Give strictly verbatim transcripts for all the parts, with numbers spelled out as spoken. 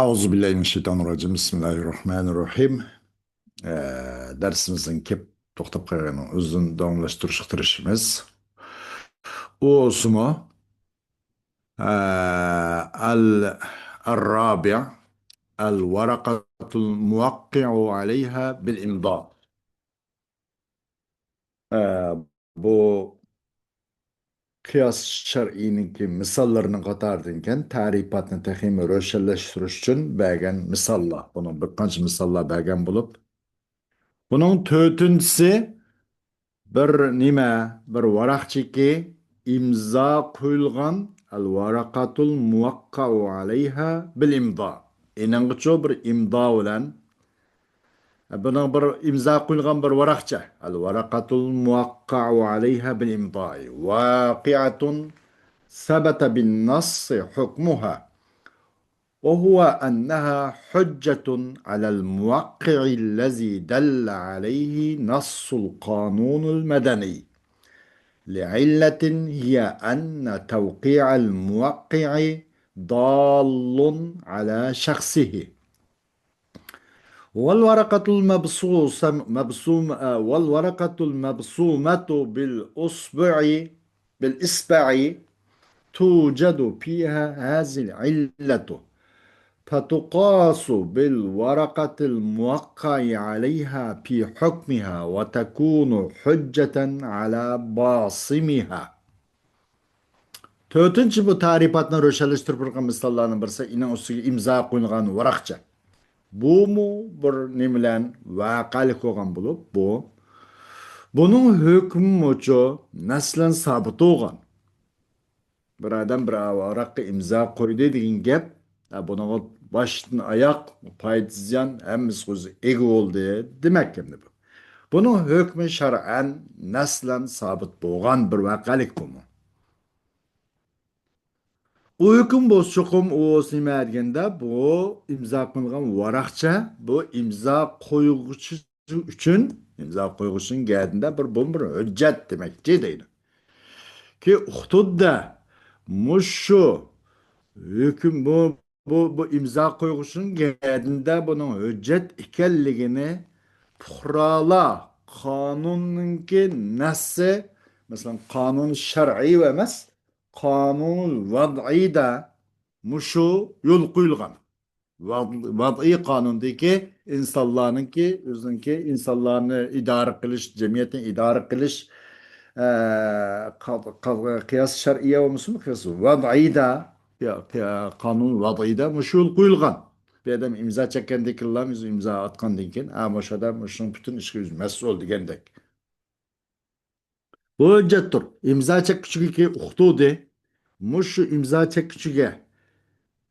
أعوذ بالله من الشيطان الرجيم. بسم الله الرحمن الرحيم. ئە، دەرسىمىزنىڭ كېلىپ توختاپ قالغىنىنىڭ ئۆزىدىن داۋاملاشتۇرۇشقا تىرىشىمىز. ئۇ ئۇسۇمۇ، ئە، ال-، الرابع، الورقة الموقع عليها بالإمضاء. ئە، بۇ قىياس شەرئىينىڭكى مىساللىرىنىڭ قاتارىدىن كەن تەرىپاتنى تېخىمۇ روشەنلەشتۈرۈش ئۈچۈن بەرگەن مىساللار. بۇنىڭ بىر قانچە مىساللار بەرگەن بولۇپ، بۇنىڭ تۆتىنچىسى بىر نېمە، بىر ۋاراقچىكى ئىمزا قويۇلغان، الورقة الموقع عليها بالإمضاء. ئېنىڭغىچۇ بىر ئىمزا بىلەن بۇنىڭ بىر ئىمزا قويۇلغان بىر ۋاراقچە. الورقة الموقع عليها بالإمضاء واقعة ثبت بالنص حكمها، وهو أنها حجة على الموقع الذي دل عليه نص القانون المدني، لعلة هي أن توقيع الموقع ضال على شخصه. والورقة المبصوصة، مبصوم-، آه، والورقة المبصومة بالأصبع، بالإصبع توجد فيها هذه العلة، فتقاس بالورقة الموقع عليها في حكمها وتكون حجة على باصمها. تۆتىنچى، بۇ تەرىپاتنى روشەنلەشتۈرۈپ بېرىدىغان مىساللارنىڭ بىرسى، ئېنىڭ ئۈستىگە ئىمزا قويۇلغان ۋاراقچە. بۇمۇ بىر نېمە بىلەن ۋەقەلىك بولغان بولۇپ، بۇ، بۇنىڭ ھۆكمىمۇچۇ نەسلەن سابىت بولغان. بىر ئادەم بىر ۋاراققا ئىمزا قويدى دېگەن گەپ، ھە، بۇنىڭغا باشتىن ئاياق پايدا زىيان ھەممىسى ئۆزى ئىگە بولدى دېمەك ئەمدى بۇ. بۇنىڭ ھۆكمى شەرئەن نەسلەن سابىت بولغان بىر ۋەقەلىك بۇمۇ. ئۇ ھۆكۈم بولسا چوقۇم ئۇ بولسا نېمە دېگەندە، بۇ ئىمزا قىلغان ۋاراقچە، بۇ ئىمزا قويغۇچى ئۈچۈن، ئىمزا قويغۇچىنىڭ گەدىنىدە بىر، بۇ بىر ھۆججەت دېمەكچى دەيدۇ. كى ئۇقتۇددە مۇشۇ ھۆكۈم، بۇ، بۇ، بۇ ئىمزا قويغۇچىنىڭ گەدىنىدە بۇنىڭ ھۆججەت ئىكەنلىكىنى پۇقرالار قانۇننىڭكى نەسسى، مەسىلەن، قانۇن شەرئىي ئەمەس، قانۇن ۋەدئىيدە مۇشۇ يول قويۇلغان. ۋەد-، ۋەدئىي قانۇندىكى ئىنسانلارنىڭكى، ئۆزىنىڭكى ئىنسانلارنى ئىدارە قىلىش، جەمئىيەتنى ئىدارە قىلىش، ئە، قا-، قا-، قىياس شەرئىيە بولمىسىمۇ، قىياس ۋەدئىيدە، يا، قىيا-، قانۇن ۋەدئىيدە مۇشۇ يول قويۇلغان. بىر ئادەم ئىمزا چەككەندىن كېيىنلا، ئۆزى ئىمزا ئاتقاندىن كېيىن، ئا، مۇشۇ ئادەم مۇشۇنىڭ پۈتۈن ئىشىغا ئۆزى مەسئۇل دېگەندەك. بۇ ھۆججەتتۇر. ئىمزا چەككۈچىگە ئۇقتۇردى. مۇشۇ ئىمزا چەككۈچىگە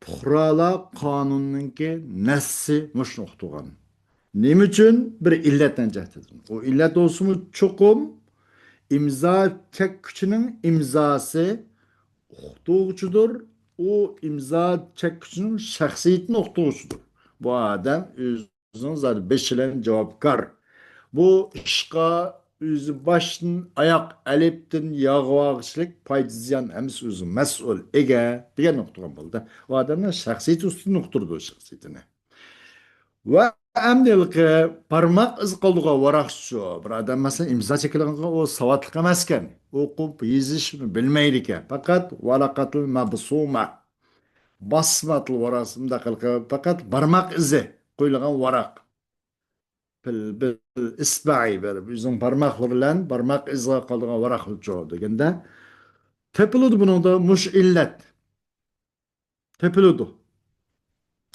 پۇقرالار قانۇنىنىڭكى نەسسى مۇشۇنى ئۇقتۇرغان. نېمە ئۈچۈن؟ بىر ئىللەتنىڭ جەھىتىدىن. ئۇ ئىللەت بولسىمۇ چوقۇم ئىمزا چەككۈچىنىڭ ئىمزاسى ئۇقتۇرغۇچىدۇر. ئۇ ئىمزا چەككۈچىنىڭ شەخسىيىتىنى ئۇقتۇرغۇچىدۇر. بۇ ئادەم ئۆز ئۆزىنىڭ زادى بېشى بىلەن جاۋابكار. بۇ ئىشقا ئۆزى باشتىن ئاياق، ئەلىپتىن ياغىغىچىلىك پايدا زىيان ھەممىسى ئۆزى مەسئۇل، ئېگە دېگەن نۇقتىغا بولدى. ئۇ ئادەمنىڭ شەخسىيىتى ئۈستىدىن ئۇقتۇرىدۇ شەخسىيىتىنى. ۋە ئەمدى ھېلىقى بارماق ئىزى قالدۇرغان ۋاراقچىچۇ. بىر ئادەم مەسىلەن ئىمزا چېكىلغانغا ئۇ ساۋاتلىق ئەمەسكەن. ئوقۇپ يېزىشنى بىلمەيدىكەن. پەقەت ۋەرەقەتۇل مەبسۇمە. باسماتىل ۋاراقچە مۇنداق قىلىپ پەقەت بارماق ئىزى قويۇلغان ۋاراق. بىل، بىل ئىسبەئى بېرىپ، ئۆزىنىڭ بارماقلىرى بىلەن بارماق ئىزىغا قالدۇرغان ۋاراقلىچۇ دېگەندە، تېپىلىدۇ بۇنىڭدا مۇشۇ ئىللەت. تېپىلىدۇ.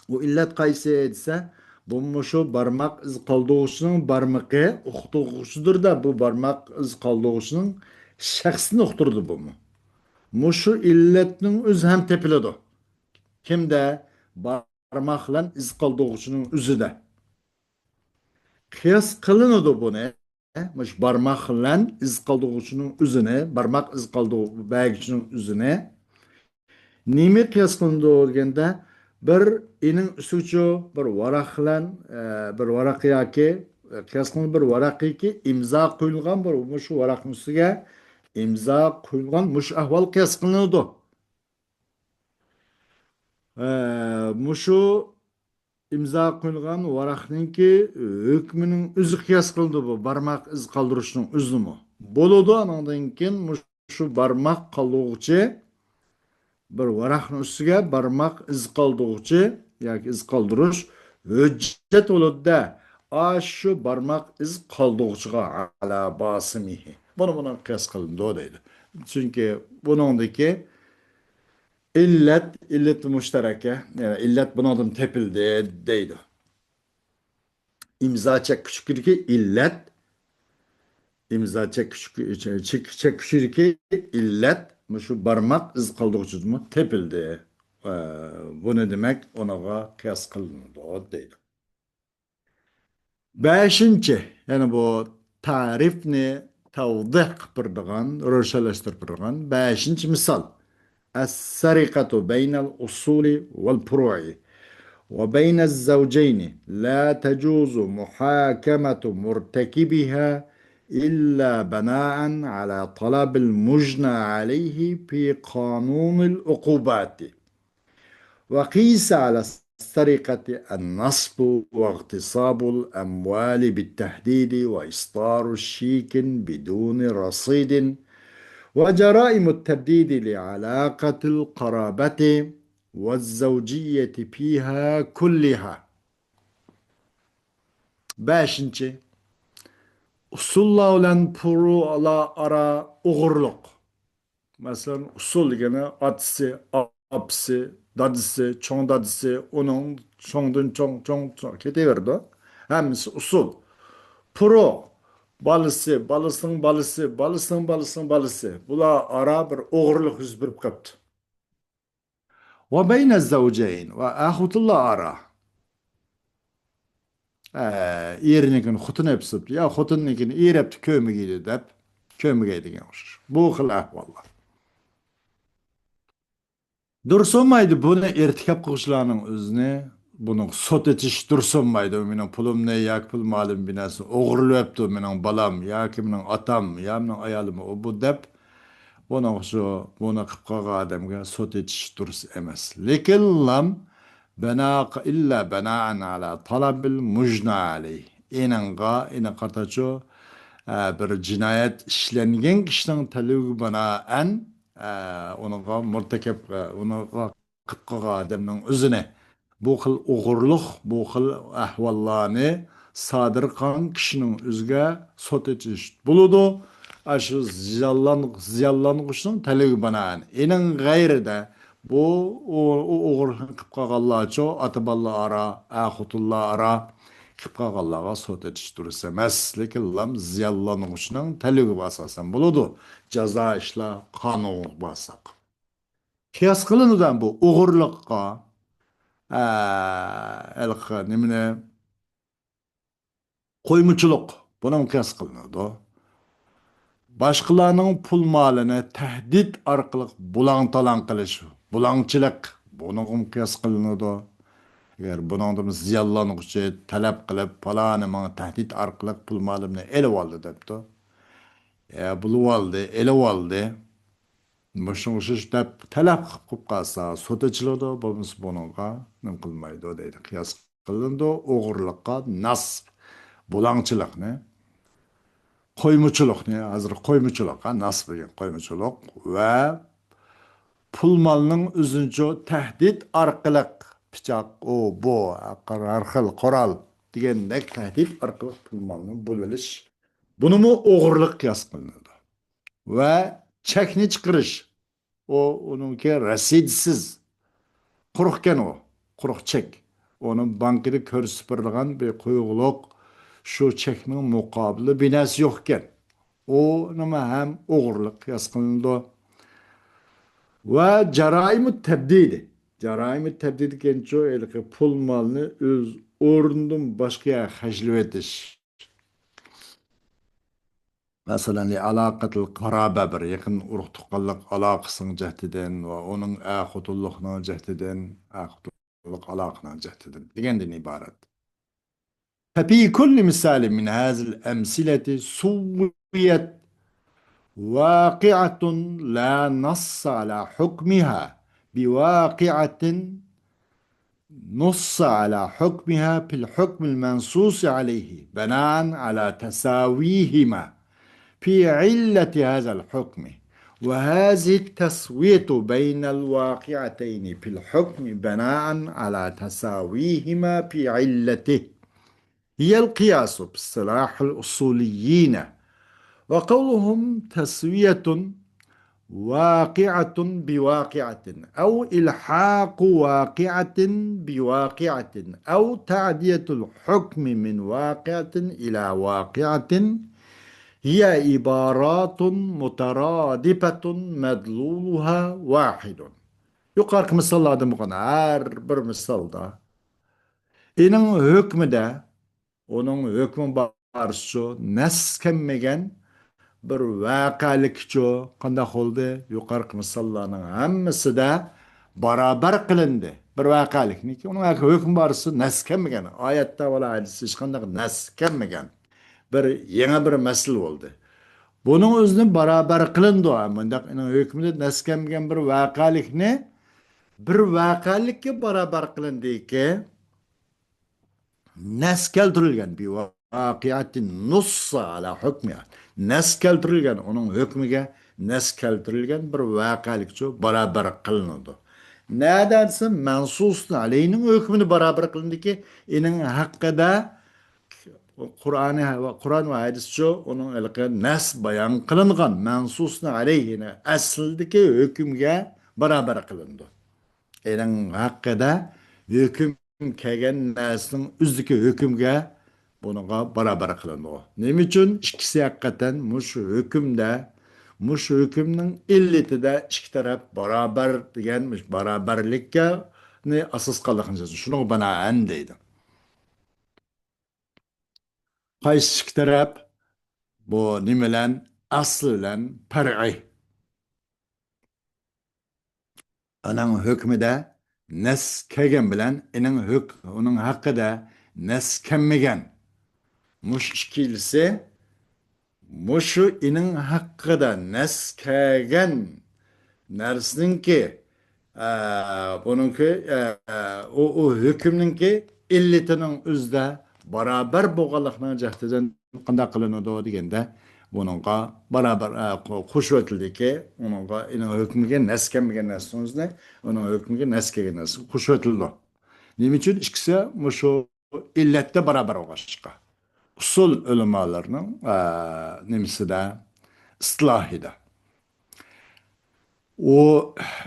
ئۇ ئىللەت قايسى دېسە، بۇ مۇشۇ بارماق ئىز قالدۇرغۇچىنىڭ بارمىقى ئۇقتۇرغۇچىدۇر-دە، بۇ بارماق ئىز قالدۇرغۇچىنىڭ شەخسىنى ئۇقتۇرىدۇ بۇمۇ. مۇشۇ ئىللەتنىڭ ئۆزى ھەم تېپىلىدۇ. كىمدە؟ بارماق بىلەن ئىز قالدۇرغۇچىنىڭ ئۆزىدە. قىياس قىلىنىدۇ بۇنى. مۇشۇ بارماق بىلەن ئىز قالدۇرغۇچىنىڭ ئۆزىنى، بارماق ئىز قالدۇر-، بەرگۈچىنىڭ ئۆزىنى. نېمە قىياس قىلىنىدۇ دېگەندە، بىر ئېنىڭ ئۈستىگىچۇ بىر ۋاراق بىلەن، ئە، بىر ۋاراق ياكى، ئە، قىياس قىلىنىدۇ بىر ۋاراق ياكى ئىمزا قويۇلغان بىر مۇشۇ ۋاراقنىڭ ئۈستىگە ئىمزا قويۇلغان مۇشۇ ئەھۋال قىياس قىلىنىدۇ. ئە، مۇشۇ ئىمزا قويۇلغان ۋاراقنىڭكى ھۆكمىنىڭ ئۆزى قىياس قىلىنىدۇ بۇ بارماق ئىز قالدۇرۇشنىڭ ئۆزىمۇ. بولىدۇ، ئانىڭدىن كېيىن مۇشۇ بارماق قالدۇرغۇچى بىر ۋاراقنىڭ ئۈستىگە بارماق ئىز قالدۇرغۇچى ياكى ئىز قالدۇرۇش ھۆججەت بولىدۇ-دە، ئاشۇ بارماق ئىز قالدۇرغۇچىغا، ئەلا باسىمىھى. بۇنى بۇنىڭغا قىياس قىلىنىدۇ دەيدۇ. چۈنكى بۇنىڭدىكى ئىللەت، ئىللەت مۇشتەرەكە، يەنى ئىللەت بۇنىڭدىن تېپىلدى دەيدۇ. ئىمزا چەككۈچىدىكى ئىللەت، ئىمزا چەككۈچى، چەك-، چەككۈچىدىكى ئىللەت مۇشۇ بارماق ئىز قالدۇرغۇچىدىنمۇ تېپىلدى. ئە، بۇنى دېمەك، ئۇنىڭغا قىياس قىلىنىدۇ دەيدۇ. بەشىنچى، يەنى بۇ تەرىپنى تەۋدىھ قىلىپ بېرىدىغان، روشەنلەشتۈرۈپ بېرىدىغان بەشىنچى مىسال. السرقة بين الأصول والفروع وبين الزوجين لا تجوز محاكمة مرتكبها إلا بناء على طلب المجنى عليه في قانون العقوبات. وقيس على السرقة النصب واغتصاب الأموال بالتهديد وإصدار شيك بدون رصيد وجرائم التبديد لعلاقة القرابة والزوجية فيها كلها. بەشىنچى، ئۇسۇللار بىلەن پۇرۇئلار ئارا ئوغرىلىق. مەسىلەن، ئۇسۇل دېگىنى ئاتىسى، ئاپىسى، دادىسى، چوڭ دادىسى، ئۇنىڭ چوڭدىن چوڭ، چوڭ، چوڭ كېتىۋېرىدۇ. ھەممىسى ئۇسۇل. پۇرۇ، بالىسى، بالىسىنىڭ بالىسى، بالىسىنىڭ بالىسىنىڭ بالىسى. بۇلار ئارا بىر ئوغرىلىق يۈز بېرىپ قاپتۇ. وبين الزوجين، ۋە ئەر-خوتۇنلار ئارا. ئە، ئېرىنىڭكىنى خوتۇن ئەپسىپتۇ، يا خوتۇننىڭكىنى ئېرى ئەپتۇ كۆمگىلى دەپ، كۆمگەي دېگەن ئوخشاش. بۇ خىل ئەھۋاللار. دۇرۇس بولمايدۇ، بۇنى ئىرتىكاپ قىلغۇچىلارنىڭ ئۆزىنى، بۇنىڭ سوت ئېچىش دۇرۇس بولمايدۇ. مېنىڭ پۇلۇمنى ياكى پۇل مالىمنى بىر نەرسە ئوغرىلىۋەپتۇ، مېنىڭ بالام ياكى مېنىڭ ئاتام يا مېنىڭ ئايالىم ئۇ بۇ دەپ، بۇنىڭ شۇ، بۇنى قىلىپ قالغان ئادەمگە سوت ئېچىش دۇرۇس ئەمەس. لېكىنلام بەنا، ئىللا بەنائەن ئەلا تەلەبىل مۇجنى ئەلەيھ. ئېنىڭغا، ئېنىڭ قارىتاچۇ، ئە، بىر جىنايەت ئىشلەنگەن كىشىنىڭ تەلىپىگە بىنائەن، ئە، ئۇنىڭغا مۇرتەكەپ، ئە، ئۇنىڭغا قىلىپ قالغان ئادەمنىڭ ئۆزىنى بۇ خىل ئوغرىلىق، بۇ خىل ئەھۋاللارنى سادىر قىلغان كىشىنىڭ ئۆزىگە سوت ئېچىش بولىدۇ. ئاشۇ زىيانلان-، زىيانلانغۇچىنىڭ تەلىپىگە بىنائەن. ئېنىڭ غەيرىدە بۇ، ئۇ، ئۇ ئوغرىلىقنى قىلىپ قالغانلارچۇ، ئاتا-بالىلار ئارا، ئەر-خوتۇنلار ئارا قىلىپ قالغانلارغا سوت ئېچىش دۇرۇس ئەمەس. لېكىنلام زىيانلانغۇچىنىڭ تەلىپىگە ئاساسەن بولىدۇ. جازا ئىشلار قانۇنغا بارساق. قىياس قىلىنىدۇ بۇ ئوغرىلىققا، ئە، ھېلىقى نېمىنى، قويمىچىلىق، بۇنىڭ قىياس قىلىنىدۇ. باشقىلارنىڭ پۇل مالىنى تەھدىت ئارقىلىق بۇلاڭ-تالاڭ قىلىش، بۇلاڭچىلىق، بۇنىڭغىمۇ قىياس قىلىنىدۇ. ئەگەر بۇنىڭدىمۇ زىيانلانغۇچى تەلەپ قىلىپ، پالانى ماڭا تەھدىت ئارقىلىق پۇل مالىمنى ئېلىۋالدى دەپتۇ. ئە، بولۇۋالدى، ئېلىۋالدى. مۇشۇنىڭغا ئوخشاش دەپ تەلەپ قىلىپ قالسا، سوت ئېچىلىدۇ، بولمىسا بۇنىڭغا نېمە قىلمايدۇ دەيدۇ. قىياس قىلىنىدۇ، ئوغرىلىققا نەسب، بۇلاڭچىلىقنى، قويمىچىلىقنى، ھازىر قويمىچىلىققا نەسب دېگەن قويمىچىلىق ۋە پۇل مالنىڭ ئۆزىنىچۇ تەھدىت ئارقىلىق پىچاق، ئۇ، بۇ، ھەر خىل قورال دېگەندەك تەھدىت ئارقىلىق پۇل مالنى بولۇۋېلىش. بۇنىمۇ ئوغرىلىق قىياس قىلىنىدۇ. ۋە چەكنى چىقىرىش. ئۇ، ئۇنىڭكى رەسىدسىز. قۇرۇقكەن ئۇ. قۇرۇق چەك. ئۇنىڭ بانكىدا كۆرسىتىپ بېرىدىغان بىر قويغۇلۇق، شۇ چەكنىڭ مۇقابىلى بىر نەرسە يوقكەن. ئۇنىمۇ ھەم ئوغرىلىق قىياس قىلىنىدۇ. ۋە جارائىمۇ تەبدىدى. جارائىمۇ تەبدىدى دېگەنچۇ، ھېلىقى پۇل مالنى ئۆز ئورنىدىن باشقا يەرگە خەجلىۋېتىش. مەسىلەن، لىئالاقەتىل قارابە، بىر يېقىن ئۇرۇق-تۇغقانلىق ئالاقىسىنىڭ جەھىتىدىن ۋە ئۇنىڭ ئەر-خوتۇنلۇقنىڭ جەھىتىدىن، ئەر-خوتۇنلۇق ئالاقىنىڭ جەھىتىدىن دېگەندىن ئىبارەت. ففي كل مثال من هذه الأمثلة سويت واقعة لا نص على حكمها بواقعة نص على حكمها في الحكم المنصوص عليه بناء على تساويهما في علة هذا الحكم، وهذه التسوية بين الواقعتين في الحكم بناء على تساويهما في علته هي القياس باصطلاح الأصوليين، وقولهم تسوية واقعة بواقعة، أو إلحاق واقعة بواقعة، أو تعدية الحكم من واقعة إلى واقعة، هي عبارات مترادفة مدلولها واحد. يۇقىرىقى مىساللاردىن بولغان ھەر بىر مىسالدا ئېنىڭ ھۆكمىدە ئۇنىڭ ھۆكمى بارىسىچۇ، نەس كەلمىگەن بىر ۋەقەلىكچۇ، قانداق بولدى؟ يۇقىرىقى مىساللارنىڭ ھەممىسىدە بارابەر قىلىندى. بىر ۋەقەلىكنىكى، ئۇنىڭ ھۆكمى بارىسى نەس كەلمىگەن. ئايەتتە ۋالا ھەدىستە ھېچقانداق نەس كەلمىگەن. بىر يېڭى بىر مەسىلە بولدى. بۇنىڭ ئۆزىنى بارابەر قىلىندى. مۇنداق ئۇنىڭ ھۆكمىدە نەس كەلمىگەن بىر ۋەقەلىكنى بىر ۋەقەلىككە بارابەر قىلىندىكى، نەس كەلتۈرۈلگەن، بىۋەقىئەتىن نۇسسا ئەلا ھۆكمىھا. نەس كەلتۈرۈلگەن، ئۇنىڭ ھۆكمىگە نەس كەلتۈرۈلگەن بىر ۋەقەلىكچۇ بارابەر قىلىنىدۇ. نەدە دېسە، مەنسۇسۇن ئەلەيھىنىڭ ھۆكمىنى بارابەر قىلىندىكى، ئېنىڭ ھەققىدە قۇرئانى ۋە، قۇرئان ۋە ھەدىسچۇ، ئۇنىڭ ھېلىقى نەس بايان قىلىنغان، مەنسۇسۇن ئەلەيھىنى ئەسلىدىكى ھۆكۈمگە بارابەر قىلىنىدۇ. ئېنىڭ ھەققىدە ھۆكۈم كەلگەن نەرسىنىڭ ئۆزىدىكى ھۆكۈمگە بۇنىڭغا بارابەر قىلىنىدۇ. نېمە ئۈچۈن؟ ئىككىسى ھەقىقەتەن مۇشۇ ھۆكۈمدە، مۇشۇ ھۆكۈمنىڭ ئىللىتىدە ئىككى تەرەپ بارابەر دېگەن مۇشۇ بارابەرلىكنى ئاساس قىلغان، شۇنىڭغا بىنائەن دەيدۇ. قايسى ئىككى تەرەپ؟ بۇ نېمە بىلەن؟ ئەسلى بىلەن پەرئى. ئانىڭ ھۆكمىدە نەس كەلگەن بىلەن ئېنىڭ ھۆك-، ئۇنىڭ ھەققىدە نەس كەلمىگەن. مۇشۇ ئىككىلىسى، مۇشۇ ئېنىڭ ھەققىدە نەس كەلگەن نەرسىنىڭكى، ئە، بۇنىڭكى، ئە، ئۇ، ئۇ ھۆكۈمنىڭكى ئىللىتىنىڭ ئۆزىدە بارابەر بولغانلىقنىڭ جەھىتىدىن قانداق قىلىنىدۇ دېگەندە، بۇنىڭغا بارابەر، ئە، قو-، قوشۇۋېتىلدىكى، ئۇنىڭغا، ئېنىڭ ھۆكمىگە نەس كەلمىگەن نەرسىنىڭ ئۆزىنى، ئۇنىڭ ھۆكمىگە نەس كەلگەن نەرسىگە قوشۇۋېتىلىدۇ. نېمە ئۈچۈن؟ ئىككىسى مۇشۇ ئىللەتتە بارابەر بولغاچقا. ئۇسۇل ئۆلىمالىرىنىڭ، ئە، نېمىسىدە، ئىستىلاھىدا. ئۇ،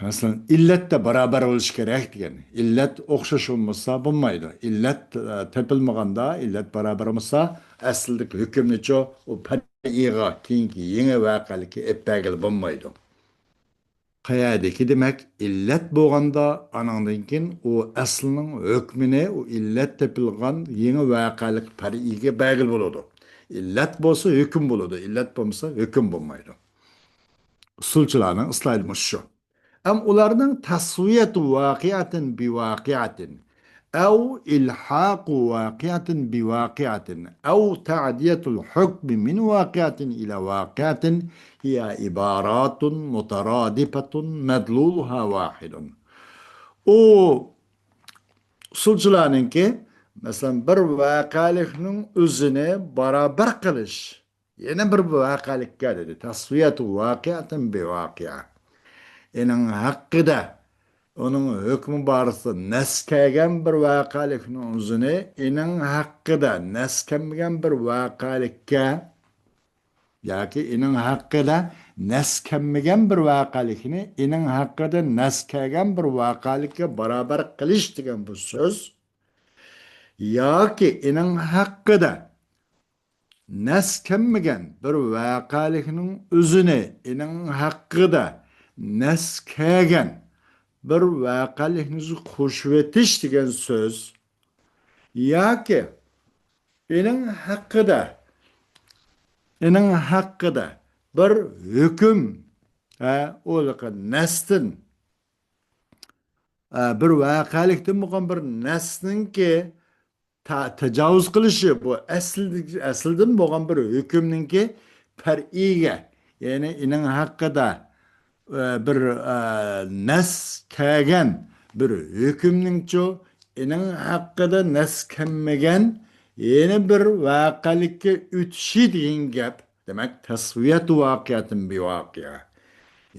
مەسىلەن، ئىللەتتە بارابەر بولۇشى كېرەك دېگەن. ئىللەت ئوخشاش بولمىسا بولمايدۇ. ئىللەت، ئە، تېپىلمىغاندا، ئىللەت بارابەر بولمىسا، ئەسلىدىكى ھۆكۈمنىچۇ، ئۇ پەرئىيغا، كېيىنكى يېڭى ۋەقەلىككە ئېلىپ بەرگىلى بولمايدۇ. قەيەردىكى، دېمەك، ئىللەت بولغاندا، ئانىڭدىن كېيىن ئۇ ئەسلىنىڭ ھۆكمىنى ئۇ ئىللەت تېپىلغان يېڭى ۋەقەلىك پەرئىيگە بەرگىلى بولىدۇ. ئىللەت بولسا ھۆكۈم بولىدۇ، ئىللەت بولمىسا ھۆكۈم بولمايدۇ. ئۇسۇلچىلارنىڭ ئىستىلاھى مۇشۇ. ئەم ئۇلارنىڭ تەسۋىيەتۇ ۋەقىئەتىن بىۋەقىئەتىن، ئەۋ ئىلھاقۇ ۋەقىئەتىن بىۋەقىئەتىن، ئەۋ تەئدىيەتۇل ھۆكمى مىن ۋەقىئەتىن ئىلە ۋەقىئەتىن، ھىيە ئىباراتۇن مۇتەرادىپەتۇن مەدلۇلۇھا ۋاھىدۇن. ئۇ ئۇسۇلچىلارنىڭكى، مەسىلەن، بىر ۋەقەلىكنىڭ ئۆزىنى بارابەر قىلىش، يەنە بىر ۋەقەلىككە دېدى. تەسۋىيەتۇ ۋەقىئەتىن بىۋەقىئە. ئېنىڭ ھەققىدە، ئۇنىڭ ھۆكمى بارىسىدا نەس كەلگەن بىر ۋەقەلىكنىڭ ئۆزىنى ئېنىڭ ھەققىدە نەس كەلمىگەن بىر ۋەقەلىككە ياكى ئېنىڭ ھەققىدە نەس كەلمىگەن بىر ۋەقەلىكنى ئېنىڭ ھەققىدە نەس كەلگەن بىر ۋەقەلىككە بارابەر قىلىش دېگەن بۇ سۆز. ياكى ئېنىڭ ھەققىدە نەس كەلمىگەن بىر ۋەقەلىكنىڭ ئۆزىنى ئېنىڭ ھەققىدە نەس كەلگەن بىر ۋەقەلىكنى قوشۇۋېتىش دېگەن سۆز. ياكى ئېنىڭ ھەققىدە، ئېنىڭ ھەققىدە بىر ھۆكۈم، ھە، ئۇ نەستىن، ھە، بىر ۋەقەلىكتىن بولغان بىر نەستىنكى تا-، تاجاۋۇز قىلىشى، بۇ ئەسلىدىكى، ئەسلىدىن بولغان بىر ھۆكۈمنىڭكى پەرئىيگە، يەنى ئېنىڭ ھەققىدە، ئە، بىر، ئە، نەس كەلگەن بىر ھۆكۈمنىڭچۇ، ئېنىڭ ھەققىدە نەس كەلمىگەن يەنە بىر ۋەقەلىككە ئۆتۈشى دېگەن گەپ. دېمەك، تەسۋىيەتۇ ۋاقىئەتىن بىۋاقىئە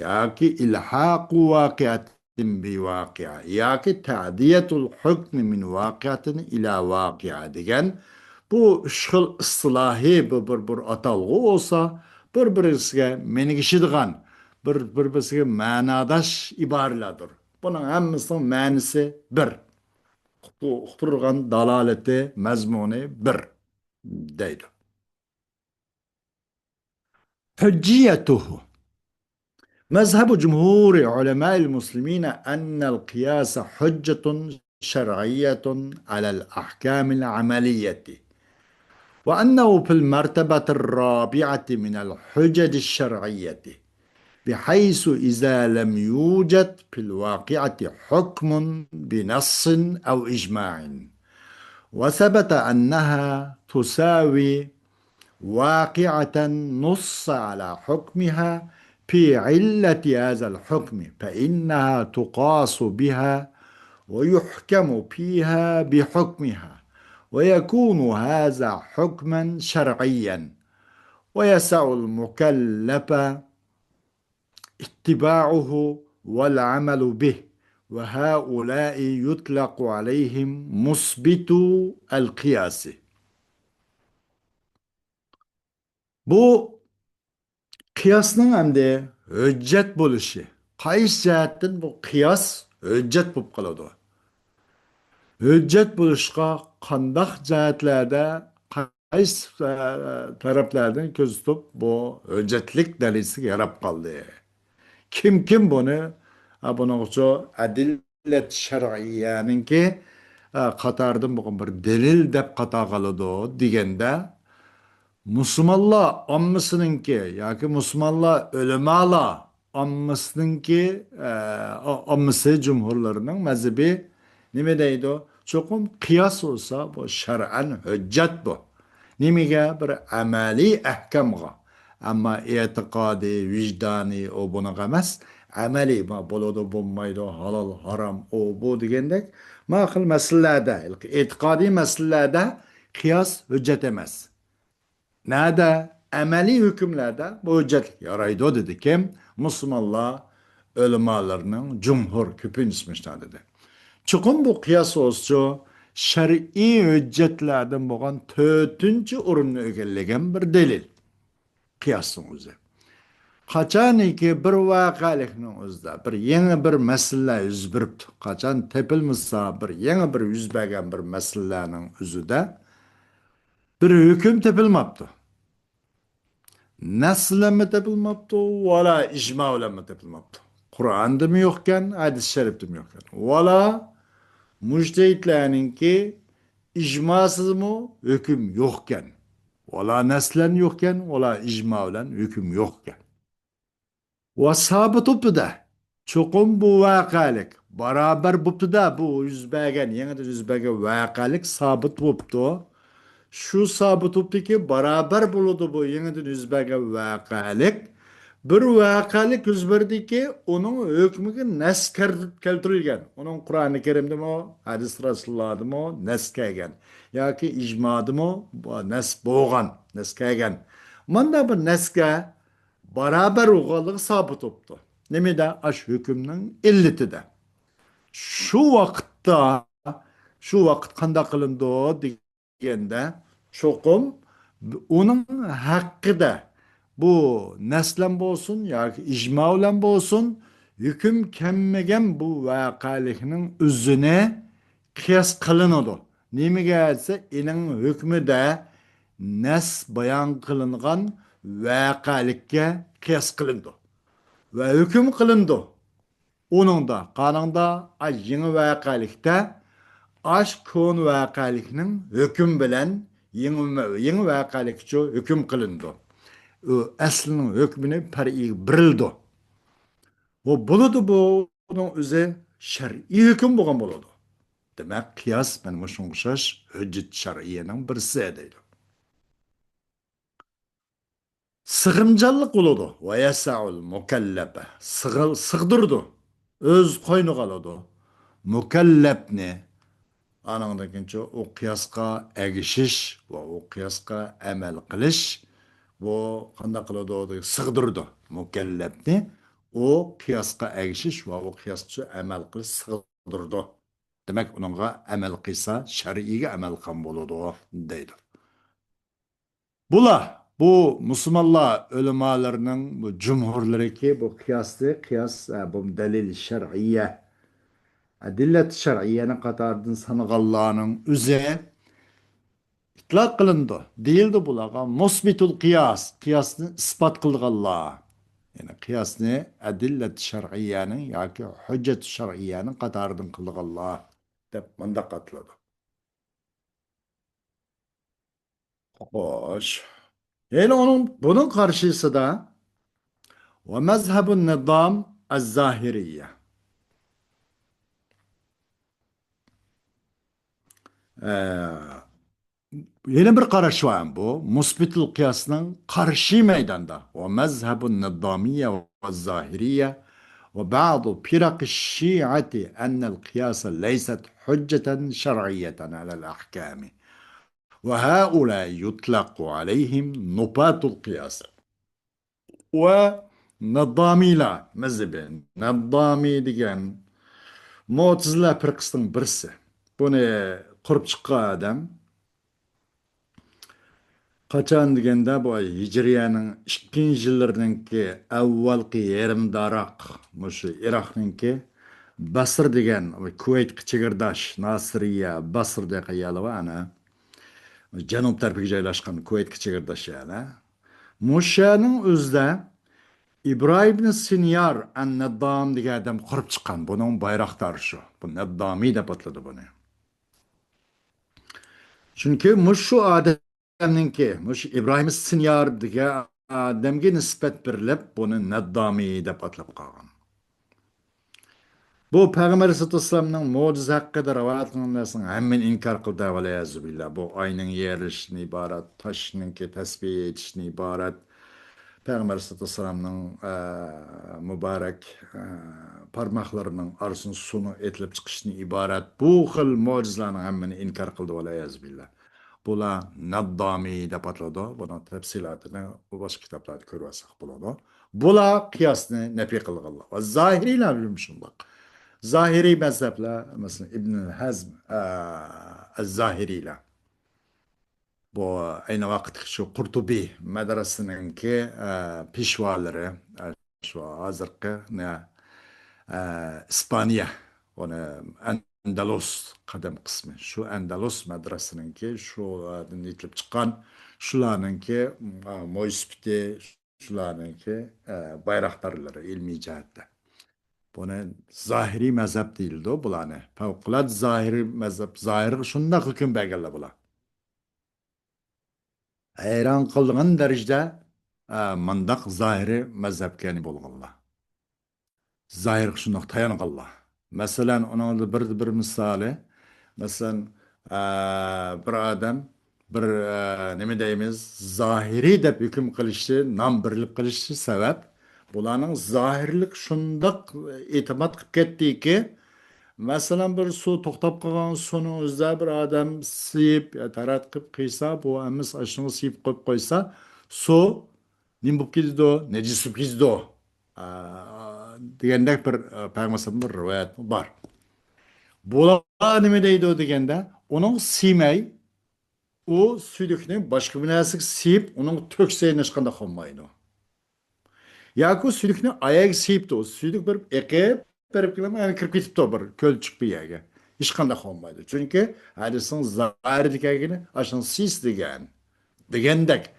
ياكى ئىلھاقۇ ۋاقىئەتىن بىۋاقىئە ياكى تەدىيەتۇل ھۆكمى مىن ۋاقىئەتىن ئىلا ۋاقىئە دېگەن بۇ ئۈچ خىل ئىستىلاھىي بىر، بىر، بىر ئاتالغۇ بولسا، بىر-بىرىسىگە مىنگىشىدىغان، بىر، بىر-بىرسىگە مەناداش ئىبارىلەردۇر. بۇنىڭ ھەممىسىنىڭ مەنىسى بىر. ئۇقتۇرغان دالالىتى، مەزمۇنى بىر دەيدۇ. حجيته. مذهب جمهور علماء المسلمين أن القياس حجة شرعية على الأحكام العملية، وأنه في المرتبة الرابعة من الحجج الشرعية، بحيث إذا لم يوجد في الواقعة حكم بنص أو إجماع، وثبت أنها تساوي واقعة نص على حكمها في علة هذا الحكم، فإنها تقاس بها ويحكم فيها بحكمها، ويكون هذا حكما شرعيا، ويسع المكلف اتباعه والعمل به، وهؤلاء يطلق عليهم مثبتو القياس. بۇ قىياسنىڭ ئەمدى ھۆججەت بولۇشى، قايسى جەھەتتىن بۇ قىياس ھۆججەت بولۇپ قالىدۇ؟ ھۆججەت بولۇشقا قانداق جەھەتلەردە، قايسى، ئە، تەرەپلەردىن كۆزىتىپ بۇ ھۆججەتلىك دەرىجىسىگە ياراپ قالدى؟ كىم، كىم بۇنى، ئە، بۇنىڭغىچۇ ئەدىللەت شەرئىيەنىڭكى، ئە، قاتارىدىن بولغان بىر دەلىل دەپ قاتارغا ئالىدۇ دېگەندە، مۇسۇلمانلار ئاممىسىنىڭكى ياكى مۇسۇلمانلار ئۆلىمالار ئاممىسىنىڭكى، ئە، ئاممىسى جۇمھۇرلىرىنىڭ مەزھىپى نېمە دەيدۇ؟ چوقۇم قىياس بولسا، بۇ شەرئەن ھۆججەت بۇ. نېمىگە؟ بىر ئەمەلىي ئەھكامغا. ئەمما ئېتىقادىي، ۋىجدانىي، ئۇ بۇنىڭغا ئەمەس. ئەمەلىي، ما بولىدۇ، بولمايدۇ، ھالال، ھارام، ئۇ بۇ دېگەندەك، ما خىل مەسىلىلەردە، ئېتىقادىي مەسىلىلەردە قىياس ھۆججەت ئەمەس. نەدە؟ ئەمەلىي ھۆكۈملەردە بۇ ھۆججەتلىك يارايدۇ، دېدى كىم؟ مۇسۇلمانلار ئۆلىمالىرىنىڭ جۇمھۇر، كۆپىنچىسى مۇشۇنداق دېدى. چوقۇم بۇ قىياس بولسىچۇ، شەرئىي ھۆججەتلەردىن بولغان تۆتىنچى ئورۇننى ئىگىلىگەن بىر دەلىل. قىياسنىڭ ئۆزى. قاچانكى بىر ۋەقەلىكنىڭ ئۆزىدە بىر يېڭى بىر مەسىلە يۈز بېرىپتۇ، قاچان تېپىلمىسا، بىر يېڭى بىر يۈز بەرگەن بىر مەسىلىلەرنىڭ ئۆزىدە بىر ھۆكۈم تېپىلماپتۇ. نەس بىلەنمۇ تېپىلماپتۇ، ۋالا ئىجما بىلەنمۇ تېپىلماپتۇ. قۇرئاندىمۇ يوقكەن، ھەدىس شەرىپتىمۇ يوقكەن. ۋالا مۇجتەھىدلەرنىڭكى ئىجماسىدىمۇ ھۆكۈم يوقكەن. ۋالا نەس بىلەن يوقكەن، ۋالا ئىجما بىلەن ھۆكۈم يوقكەن. ۋە سابىت بوپتۇ-دە. چوقۇم بۇ ۋەقەلىك بارابەر بوپتۇ-دە، بۇ يۈز بەرگەن، يېڭىدىن يۈز بەرگەن ۋەقەلىك سابىت بوپتۇ. شۇ سابىت بوپتۇكى، بارابەر بولىدۇ بۇ يېڭىدىن يۈز بەرگەن ۋەقەلىك. بىر ۋەقەلىك يۈز بەردىكى، ئۇنىڭ ھۆكمىگە نەس كەر-، كەلتۈرۈلگەن. ئۇنىڭ قۇرئانى كەرىمدىمۇ، ھەدىس رەسۇلۇللادىمۇ نەس كەلگەن. ياكى ئىجمادىمۇ بۇ نەس بولغان، نەس كەلگەن. مانداق بىر نەسكە بارابەر بولغانلىقى سابىت بوپتۇ. نېمىدە؟ ئاشۇ ھۆكۈمنىڭ ئىللىتىدە. شۇ ۋاقىتتا، شۇ ۋاقىت قانداق قىلىنىدۇ دېگەندە، چوقۇم ئۇنىڭ ھەققىدە بۇ نەس بىلەن بولسۇن ياكى ئىجما بىلەن بولسۇن، ھۆكۈم كەلمىگەن بۇ ۋەقەلىكنىڭ ئۆزىنى قىياس قىلىنىدۇ. نېمىگە دېسە، ئېنىڭ ھۆكمىدە نەس بايان قىلىنغان ۋەقەلىككە قىياس قىلىنىدۇ ۋە ھۆكۈم قىلىنىدۇ. ئۇنىڭدا، قانۇندا، ئاي، يېڭى ۋەقەلىكتە ئاش كونا ۋەقەلىكنىڭ ھۆكۈم بىلەن يېڭى، يېڭى ۋەقەلىكچۇ ھۆكۈم قىلىنىدۇ. ئۇ ئەسلىنىڭ ھۆكمىنى پەرئىگە بېرىلىدۇ. بۇ بولىدۇ، بۇنىڭ ئۆزى شەرئىي ھۆكۈم بولغان بولىدۇ. دېمەك، قىياس مانا مۇشۇنىڭغا ئوخشاش ھۆججەت شەرئىيەنىڭ بىرسى دەيدۇ. سىغىمچانلىق بولىدۇ. ۋە يەسەئۇل مۇكەللەپە. سىغ-، سىغدۇرىدۇ. ئۆز قوينىغا ئالىدۇ. مۇكەللەپنى، ئانىڭدىن كېيىنچۇ ئۇ قىياسقا ئەگىشىش ۋە ئۇ قىياسقا ئەمەل قىلىش، بۇ قانداق قىلىدۇ؟ سىغدۇرىدۇ. مۇكەللەپنى ئۇ قىياسقا ئەگىشىش ۋە ئۇ قىياسقا ئەمەل قىلىش سىغدۇرىدۇ. دېمەك، ئۇنىڭغا ئەمەل قىلسا، شەرئىيگە ئەمەل قىلغان بولىدۇ، دەيدۇ. بۇلار، بۇ مۇسۇلمانلار ئۆلىمالىرىنىڭ بۇ جۇمھۇرلىرىكى بۇ قىياسنى، قىياس، ئە، بۇ دەلىل شەرئىيە، ئەدىللەت شەرئىيەنىڭ قاتارىدىن سانىغانلارنىڭ ئۆزى ئىتلاق قىلىنىدۇ. دېيىلدى بۇلارغا مۇسبىتۇل قىياس، قىياسنى ئىسپات قىلغانلار. يەنى قىياسنى ئەدىللەت شەرئىيەنىڭ ياكى ھۆججەت شەرئىيەنىڭ قاتارىدىن قىلغانلار دەپ مۇنداق ئاتىلىدۇ. خوش. يەنە ئۇنىڭ، بۇنىڭ قارشىسىدا ۋە مەزھەبۇن نىزام ئەز-زاھىرىيە. ئە، يەنە بىر قاراش بار بۇ. مۇسبىتۇل قىياسنىڭ قارشى مەيداندا. ۋە مەزھەبۇن نىزامىيە ۋە زاھىرىيە ۋە بەزۇ فىرەقىش شىئەتى ئەننەل قىياسە لەيسەت ھۇججەتەن شەرئىيەتەن ئەلەل ئەھكامی. ۋە ھەئۇلاء يۇتلەقۇ ئەلەيھىم نۇپاتۇل قىياس. ۋە نەززامىيلار مەزھىپى. نەززامىي دېگەن مۇئتەزىلە پىرقىسىنىڭ بىرسى. بۇنى قۇرۇپ چىققان ئادەم قاچان دېگەندە، بۇ ھىجرىيەنىڭ ئىككىنچى يىللىرىنىڭكى ئەۋۋەلقى يېرىمداراق مۇشۇ ئىراقنىڭكى بەسرە دېگەن، كۇۋەيتكە چېگرىداش، ناسىرىيە، بەسرە دېگەن يەرلەر بار، ئەنە جەنۇب تەرىپىگە جايلاشقان كۇۋەيتكە چېگرىداش يەرلەر. مۇشۇ يەرنىڭ ئۆزىدە ئىبراھىم ئىبن سىنيار ئەن نەززام دېگەن ئادەم قۇرۇپ چىققان. بۇنىڭ بايراقدارى شۇ. بۇ نەززامىي دەپ ئاتىلىدۇ بۇنى. چۈنكى مۇشۇ ئادەمنىڭكى، مۇشۇ ئىبراھىم سىنيار دېگەن ئادەمگە نىسبەت بېرىلىپ، بۇنى نەززامىي دەپ ئاتىلىپ قالغان. بۇ پەيغەمبەر ئەلەيھىسسالاتۇ ۋەسسالامنىڭ مۆجىزە ھەققىدە رىۋايەت قىلىنغان نەرسىنىڭ ھەممىنى ئىنكار قىلدى، ۋەلىيەزۇ بىللا. بۇ ئاينىڭ يېرىلىشىدىن ئىبارەت، تاشنىڭكى تەسبىھ ئېيتىشىدىن ئىبارەت، پەيغەمبەر ئەلەيھىسسالاتۇ ۋەسسالامنىڭ، ئە، مۇبارەك، ئە، بارماقلىرىنىڭ ئارىسىدىن سۇنىڭ ئېتىلىپ چىقىشىدىن ئىبارەت، بۇ خىل مۆجىزىلەرنىڭ ھەممىنى ئىنكار قىلدى، ۋەلىيەزۇ بىللا. بۇلار نەززامىي دەپ ئاتىلىدۇ. بۇنىڭ تەپسىلاتىنى باشقا كىتابلاردا كۆرۈۋالساق بولىدۇ. بۇلار قىياسنى نەپىي قىلغانلار. ۋە زاھىرىيلار شۇنداق. زاھىرىي مەزھەپلەر، مەسىلەن، ئىبن ھەزم، ئە، ئەز-زاھىرىيلار. بۇ ئەينى ۋاقىتتىكى شۇ قۇرتۇبى مەدرەسىنىڭكى، ئە، پېشۋالىرى، ئە، شۇ ھازىرقى نە، ئە، ئىسپانىيە، ئۇنى ئەندەلۇس قەدىم قىسمى. شۇ ئەندەلۇس مەدرەسىنىڭكى شۇ، ئە، دىن يېتىلىپ چىققان شۇلارنىڭكى، ئە، مويسىپىتى، شۇلارنىڭكى، ئە، بايراقدارلىرى ئىلمىي جەھەتتە. بۇنى زاھىرىي مەزھەپ دېيىلىدۇ، بۇلارنى. پەۋقۇلئاددە زاھىرىي مەزھەپ، زاھىرغا شۇنداق ھۆكۈم بەرگەنلەر بۇلار. ھەيران قالىدىغان دەرىجىدە، ئە، مۇنداق زاھىرىي مەزھەپكە بولغانلار. زاھىرغا شۇنداق تايانغانلار. مەسىلەن، ئۇنىڭدا بىر، بىر مىسالى، مەسىلەن، ئە، بىر ئادەم بىر، ئە، نېمە دەيمىز، زاھىرىي دەپ ھۆكۈم قىلىشى، نام بېرىلىپ قېلىشى سەۋەب، بۇلارنىڭ زاھىرلىق شۇنداق ئېتىماد قىلىپ كەتتىكى، مەسىلەن، بىر سۇ توختاپ قالغان سۇنىڭ ئۆزىدە بىر ئادەم سىيىپ يا تەرەت قىلىپ قىلسا، بۇ ھەممىسى ئاشۇنى سىيىپ قويۇپ قويسا، سۇ نېمە بولۇپ كېتىدۇ؟ نەجىس بولۇپ كېتىدۇ. ئا، دېگەندەك بىر، ئا، پەيغەمبەر بىر رىۋايەت بار. بۇلار نېمە دەيدۇ دېگەندە، ئۇنىڭ سىيمەي، ئۇ سۈيدۈكنى باشقا بىر نەرسىگە سىيىپ، ئۇنىڭغا تۆكسە ھېچقانداق بولمايدۇ. ياكى سۈيدۈكنى ئايەگە سىيىپتۇ، سۈيدۈك بېرىپ ئېقىپ، بېرىپ كېلىپ، يەنە كىرىپ كېتىپتۇ بىر كۆلچۈك بىر يەرگە. ھېچقانداق بولمايدۇ. چۈنكى ھەدىسنىڭ زاھىرىدىكى ئاشۇنى سىيسا دېگەن. دېگەندەك.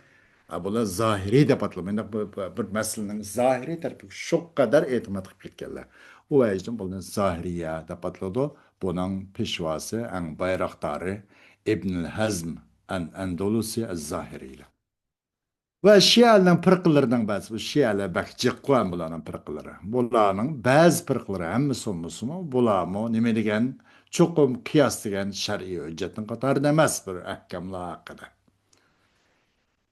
ھە، بۇلار زاھىرىي دەپ ئاتىلىدۇ. مۇنداق بىر، بىر، بىر مەسىلىنىڭ زاھىرىي تەرىپىگە شۇ قەدەر ئېتىماد قىلىپ كەتكەنلەر. ئۇ ۋەجىدىن بۇنى زاھىرىيە دەپ ئاتىلىدۇ. بۇنىڭ پېشۋاسى، ئەڭ بايراقدارى ئىبنىل ھەزم ئەن ئەندۇلۇسى ئەز-زاھىرىيلەر. ۋە شىئەلەرنىڭ پىرقىلىرىنىڭ بەزى، بۇ شىئەلەر بەك جىققۇ ھەم بۇلارنىڭ پىرقىلىرى. بۇلارنىڭ بەزى پىرقىلىرى، ھەممىسى بولمىسىمۇ، بۇلارمۇ نېمە دېگەن، چوقۇم قىياس دېگەن شەرئىي ھۆججەتنىڭ قاتارىدا ئەمەس، بىر ئەھكاملار ھەققىدە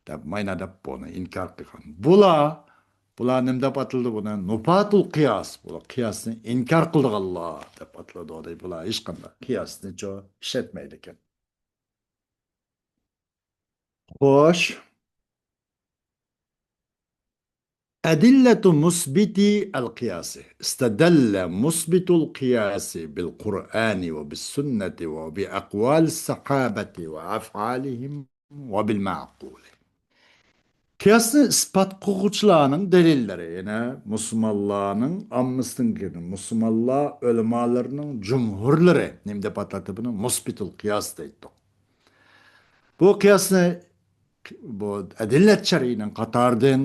دەپ ماينا دەپ بۇنى ئىنكار قىلغان. بۇلار بۇلار نېمە دەپ ئاتىلىدۇ بۇنى؟ نۇپاتۇل قىياس. بۇلار قىياسنى ئىنكار قىلىدىغانلار دەپ ئاتىلىدۇ. دەي، بۇلار ھېچقانداق قىياسنىچۇ ئىشلەتمەيدىكەن. خوش. أدلة مثبتي القياس. استدل مثبت القياس بالقرآن وبالسنة وبأقوال الصحابة وأفعالهم وبالمعقول. قىياسنى ئىسپات قىلغۇچىلارنىڭ دەلىللىرى، يەنى مۇسۇلمانلارنىڭ ئاممىسىنىڭكى، مۇسۇلمانلار ئۆلىمالىرىنىڭ جۇمھۇرلىرى نېمە دەپ ئاتايتتى بۇنى؟ مۇسبىتۇل قىياس دەيتتۇق. بۇ قىياسنى بۇ ئەدىللەت شەرئىينىڭ قاتارىدىن،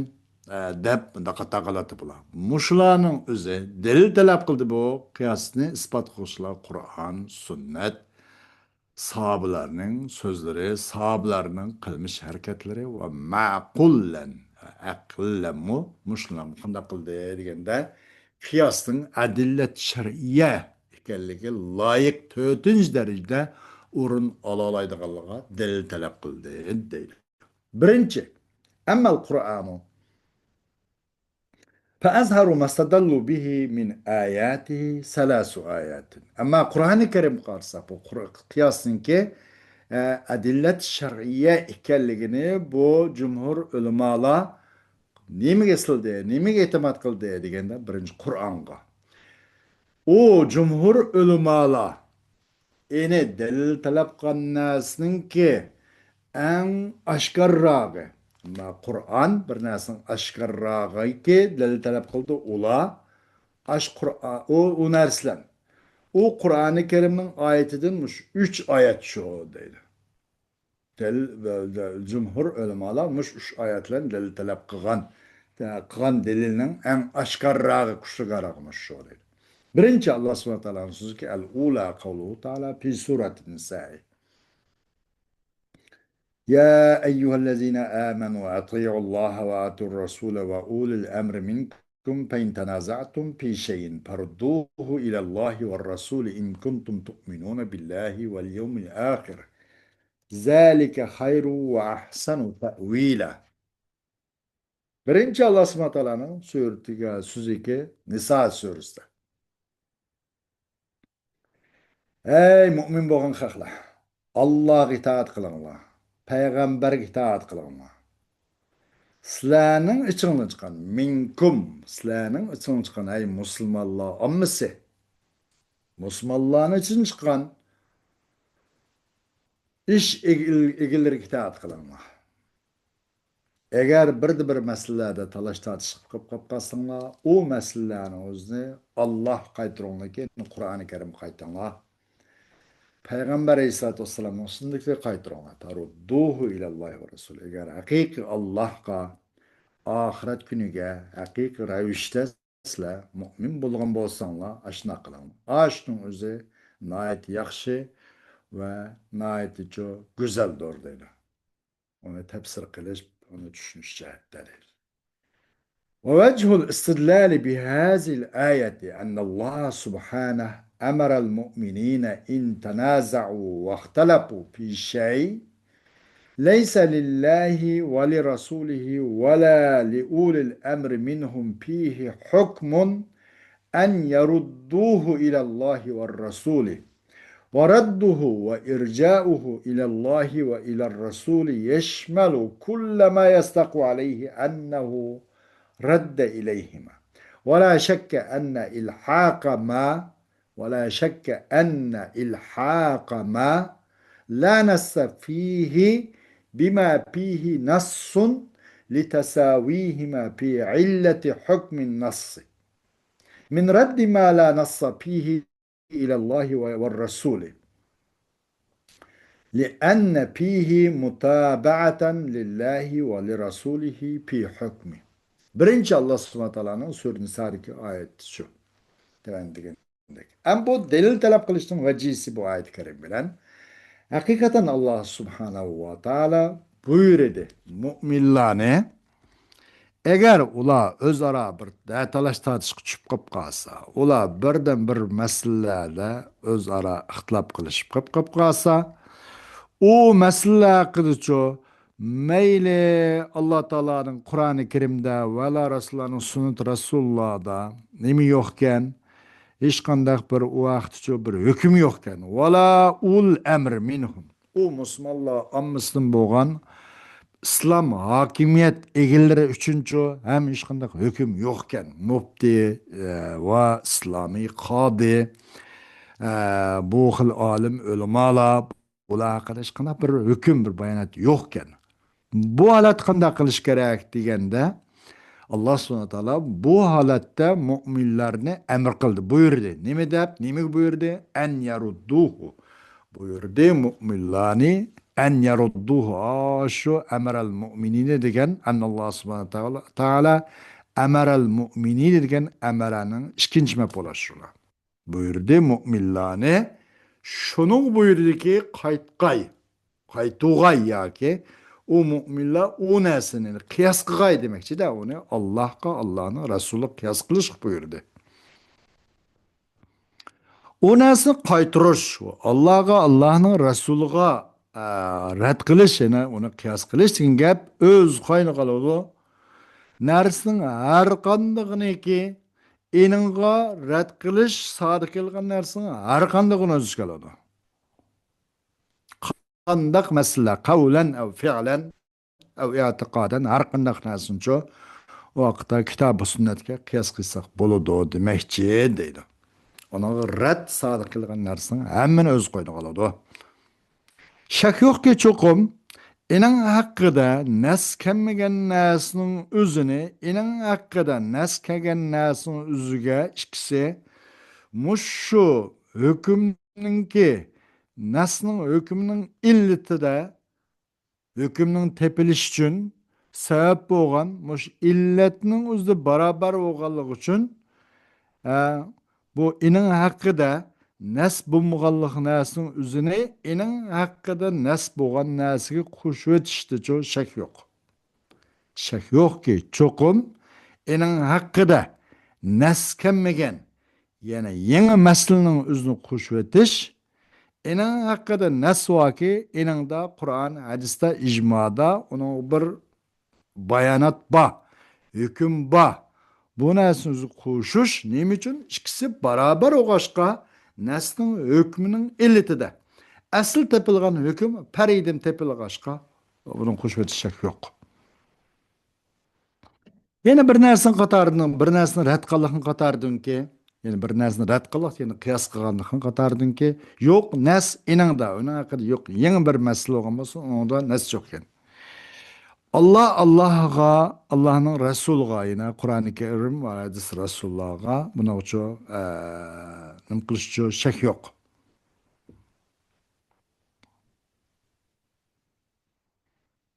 ئە، دەپ مۇنداق خاتا قىلاتتى بۇلار. مۇشۇلارنىڭ ئۆزى دەلىل تەلەپ قىلدى بۇ قىياسنى ئىسپات قىلغۇچىلار قۇرئان، سۈننەت، ساھابىلەرنىڭ سۆزلىرى، ساھابىلەرنىڭ قىلمىش ھەرىكەتلىرى ۋە مەقۇللەن، ئەقىللەنمۇ مۇشۇلارمۇ قانداق قىلدى دېگەندە، قىياسنىڭ ئەدىللەت شەرئىيە ئىكەنلىكى لايىق تۆتىنچى دەرىجىدە ئورۇن ئالالايدىغانلىقىغا دەلىل تەلەپ قىلدى دەيدۇ. بىرىنچى، ئەممەل قۇرئانۇ فەئەزھەرۇ مەستەدەللۇ بىھى مىن ئاياتىھى سەلاسۇ ئاياتىن. ئەمما قۇرئانى كەرىمگە قارىساق، بۇ قۇر-، قىياسنىڭكى، ئە، ئەدىللەت شەرئىيە ئىكەنلىكىنى بۇ جۇمھۇر ئۆلىمالار نېمىگە سىلدى، نېمىگە ئېتىماد قىلدى دېگەندە، بىرىنچى قۇرئانغا. ئۇ جۇمھۇر ئۆلىمالار ئېنى دەلىل تەلەپ قىلغان نەرسىنىڭكى ئەڭ ئاشكارىراقى. ما قۇرئان بىر نەرسىنىڭ ئاشكارىراقىكى دەلىل تەلەپ قىلىدۇ. ئۇلار ئاش قۇرئان، ئۇ، ئۇ نەرسىلەر. ئۇ قۇرئانى كەرىمنىڭ ئايىتىدىن مۇشۇ ئۈچ ئايەت شۇ دەيدۇ. دەل-، دەل-، جۇمھۇر ئۆلىمالار مۇشۇ ئۈچ ئايەت بىلەن دەلىل تەلەپ قىلغان، قىلغان دەلىلنىڭ ئەڭ ئاشكارىراقى، كۈچلۈكراقى مۇشۇ دەيدۇ. بىرىنچى، ئاللا سۇبھانەھۇ ۋە تائالانىڭ سۆزىكى، ئەل ئۇلا قەۋلۇھۇ تائالا فى سۇرەتىن نىسائى. يا أيها الذين آمنوا أطيعوا الله وأطيعوا الرسول وأولي الأمر منكم فإن تنازعتم في شيء فردوه إلى الله والرسول إن كنتم تؤمنون بالله واليوم الآخر ذلك خير وأحسن تأويلا. بىرىنچى، ئاللا سۇبھانەھۇ ۋە تائالانىڭ سۈرىتىگە، سۆزىكى نىسا سۈرىسىدە. ئەي مۇئمىن بولغان خەقلەر! ئاللاغا ئىتائەت قىلىڭلار. پەيغەمبەرگە ئىتائەت قىلىڭلار. سىلەرنىڭ ئىچىڭدىن چىققان، مىنكۇم، سىلەرنىڭ ئىچىڭدىن چىققان، ئەي مۇسۇلمانلار ئاممىسى! مۇسۇلمانلارنىڭ ئىچىدىن چىققان ئىش ئىگ-، ئىگىلىرىگە ئىتائەت قىلىڭلار. ئەگەر بىردە بىر مەسىلىلەردە تالاش-تارتىش قىلىپ قېلىپ قالساڭلار، ئۇ مەسىلىلەرنىڭ ئۆزىنى ئاللاھقا قايتۇرۇڭلار، كېيىن قۇرئانى كەرىمگە قايتۇڭلار. پەيغەمبەر ئەلەيھىسسالاتۇ ۋەسسالامنىڭ سۈننىتىگە قايتۇرۇڭلار. تەرۇددۇھۇ ئىلەللاھى ۋە رەسۇلى. ئەگەر ھەقىقىي ئاللاھقا، ئاخىرەت كۈنىگە ھەقىقىي رەۋىشتە سىلەر مۇئمىن بولغان بولساڭلار، ئاشۇنداق قىلىڭلار. ئاشۇنىڭ ئۆزى ناھايىتى ياخشى ۋە ناھايىتىچۇ گۈزەلدۇر دەيدۇ. ئۇنى تەپسىر قىلىش، ئۇنى چۈشىنىش جەھەتتە دەيدۇ. ووجه الاستدلال بهذه الآية أن الله سبحانه أمر المؤمنين إن تنازعوا واختلفوا في شيء ليس لله ولرسوله ولا لأولي الأمر منهم فيه حكم أن يردوه إلى الله والرسول، ورده وإرجاؤه إلى الله وإلى الرسول يشمل كل ما يصدق عليه أنه رد إليهما، ولا شك أن إلحاق ما ولا شك أن إلحاق ما لا نص فيه بما فيه نص لتساويهما في علة حكم النص من رد ما لا نص فيه إلى الله والرسول لأن فيه متابعة لله ولرسوله في حكمه. بىرىنچى، ئاللا سۇبھانەھۇ ۋە تائالانىڭ سۈرە نىسادىكى ئايەتى شۇ. تۆۋەندىكى ئەمما بۇ دەلىل تەلەپ قىلىشنىڭ ۋەجىسى بۇ ئايەت كەرىم بىلەن ھەقىقەتەن ئاللا سۇبھانەھۇ ۋە تائالا بۇيرۇدى، مۇئمىنلارنى، ئەگەر ئۇلار ئۆزئارا بىر دە-، تالاش-تارتىشقا چۈشۈپ قېلىپ قالسا، ئۇلار بىردىن بىر مەسىلىلەردە ئۆزئارا ئىختىلاپ قىلىشىپ قېلىپ، قېلىپ قالسا، ئۇ مەسىلىلەر ھەققىدىچۇ مەيلى ئاللا تائالانىڭ قۇرئانى كەرىمدە ۋەلا رەسۇلۇللانىڭ سۈننىتى رەسۇلۇللادا نېمە يوقكەن؟ ھېچقانداق بىر ئۇ ھەقتىچۇ بىر ھۆكۈم يوقكەن. ۋەلا ئۇل ئەمر مىنھۇم. ئۇ مۇسۇلمانلار ئاممىسىدىن بولغان ئىسلام ھاكىمىيەت ئىگىلىرى ئۈچۈنچۇ ھەم ھېچقانداق ھۆكۈم يوقكەن. مۇپتى، ئە، ۋە ئىسلامىي قادى، ئە، بۇ خىل ئالىم ئۆلىمالار، بۇلار ھەققىدە ھېچقانداق بىر ھۆكۈم، بىر بايانات يوقكەن. بۇ ھالەتتە قانداق قىلىش كېرەك دېگەندە، ئاللا سۇبھانەھۇ ۋە تائالا بۇ ھالەتتە مۆمىنلەرنى ئەمر قىلدى، بۇيرۇدى. نېمە دەپ، نېمىگە بۇيرۇدى؟ ئەن يەرۇددۇھۇ. بۇيرۇدى مۆمىنلەرنى ئەن يەرۇددۇھۇ. ئاشۇ ئەمرەل مۆمىنىنى دېگەن، ئەننەللا سۇبھانەھۇ ۋە تائالا ئەمرەل مۆمىنىنى دېگەن ئەمرەنىڭ ئىككىنچى مەپئۇلى ئاشۇلا. بۇيرۇدى مۆمىنلەرنى، شۇنىڭ بۇيرۇدىكى قايتقاي، قايتۇغاي ياكى ئۇ مۆمىنلەر ئۇ نەرسىنى قىياس قىلغاي دېمەكچىدە، ئۇنى ئاللاھقا، ئاللاھنىڭ رەسۇلىغا قىياس قىلىشقا بۇيرۇدى. ئۇ نەرسىنى قايتۇرۇش، ئاللاھقا، ئاللاھنىڭ رەسۇلىغا، ئە، رەت قىلىش، يەنى ئۇنى قىياس قىلىش دېگەن گەپ ئۆز قاينىغا قالىدۇ. نەرسىنىڭ ھەر قاندىقىنىكى ئېنىڭغا رەت قىلىش سادىر كېلىدىغان نەرسىنىڭ ھەر قاندىقىنى ئۆز ئىچىگە ئالىدۇ. قانداق مەسىلىلەر، قەۋلەن ئەۋ فىئلەن ئەۋ ئېتىقادەن، ھەر قانداق نەرسىنىچۇ ئۇ ۋاقىتتا كىتاب ۋە سۈننەتكە قىياس قىلساق بولىدۇ دېمەكچى دەيدۇ. ئۇنىڭغا رەت سادىر كېلىدىغان نەرسىنىڭ ھەممىنى ئۆز قوينىغا ئالىدۇ. شەك يوقكى، چوقۇم ئېنىڭ ھەققىدە نەس كەلمىگەن نەرسىنىڭ ئۆزىنى، ئېنىڭ ھەققىدە نەس كەلگەن نەرسىنىڭ ئۆزىگە ئىككىسى مۇشۇ ھۆكۈمنىڭكى، نەسنىڭ ھۆكمىنىڭ ئىللىتىدە، ھۆكۈمنىڭ تېپىلىشى ئۈچۈن سەۋەب بولغان مۇشۇ ئىللەتنىڭ ئۆزىدە باراۋەر بولغانلىقى ئۈچۈن، ئە، بۇ ئېنىڭ ھەققىدە نەس بولمىغانلىق نەرسىنىڭ ئۆزىنى ئېنىڭ ھەققىدە نەس بولغان نەرسىگە قوشۇۋېتىشتىچۇ شەك يوق. شەك يوقكى، چوقۇم ئېنىڭ ھەققىدە نەس كەلمىگەن، يەنى يېڭى مەسىلىنىڭ ئۆزىنى قوشۇۋېتىش، ئېنىڭ ھەققىدە نەس باركى، ئېنىڭدا قۇرئان، ھەدىستە، ئىجمادا ئۇنىڭغا بىر بايانات بار، ھۆكۈم بار. بۇ نەرسىنى ئۆزىگە قوشۇش نېمە ئۈچۈن؟ ئىككىسى باراۋەر بولغاچقا، نەسنىڭ ھۆكمىنىڭ ئىللىتىدە. ئەسلى تېپىلغان ھۆكۈم پەرئىدىن تېپىلغاچقا، بۇنىڭ قوشۇۋېتىش شەك يوق. يەنە بىر نەرسىنىڭ قاتارىدىن، بىر نەرسىنى رەت قىلغانلىقنىڭ قاتارىدىنكى، يەنى بىر نەرسىنى رەت قىلغان، يەنى قىياس قىلغانلىقنىڭ قاتارىدىنكى، يوق، نەس ئېنىڭدا، ئۇنىڭ ھەققىدە يوق، يېڭى بىر مەسىلە بولغان بولسا، ئۇنىڭدا نەس يوق ئىكەن. ئاللا، ئاللاغا، ئاللانىڭ رەسۇلىغا، يەنى قۇرئانى كەرىم ۋە ھەدىس رەسۇللارغا بۇنىڭچۇ، ئە، نېمە قىلىشچۇ شەك يوق.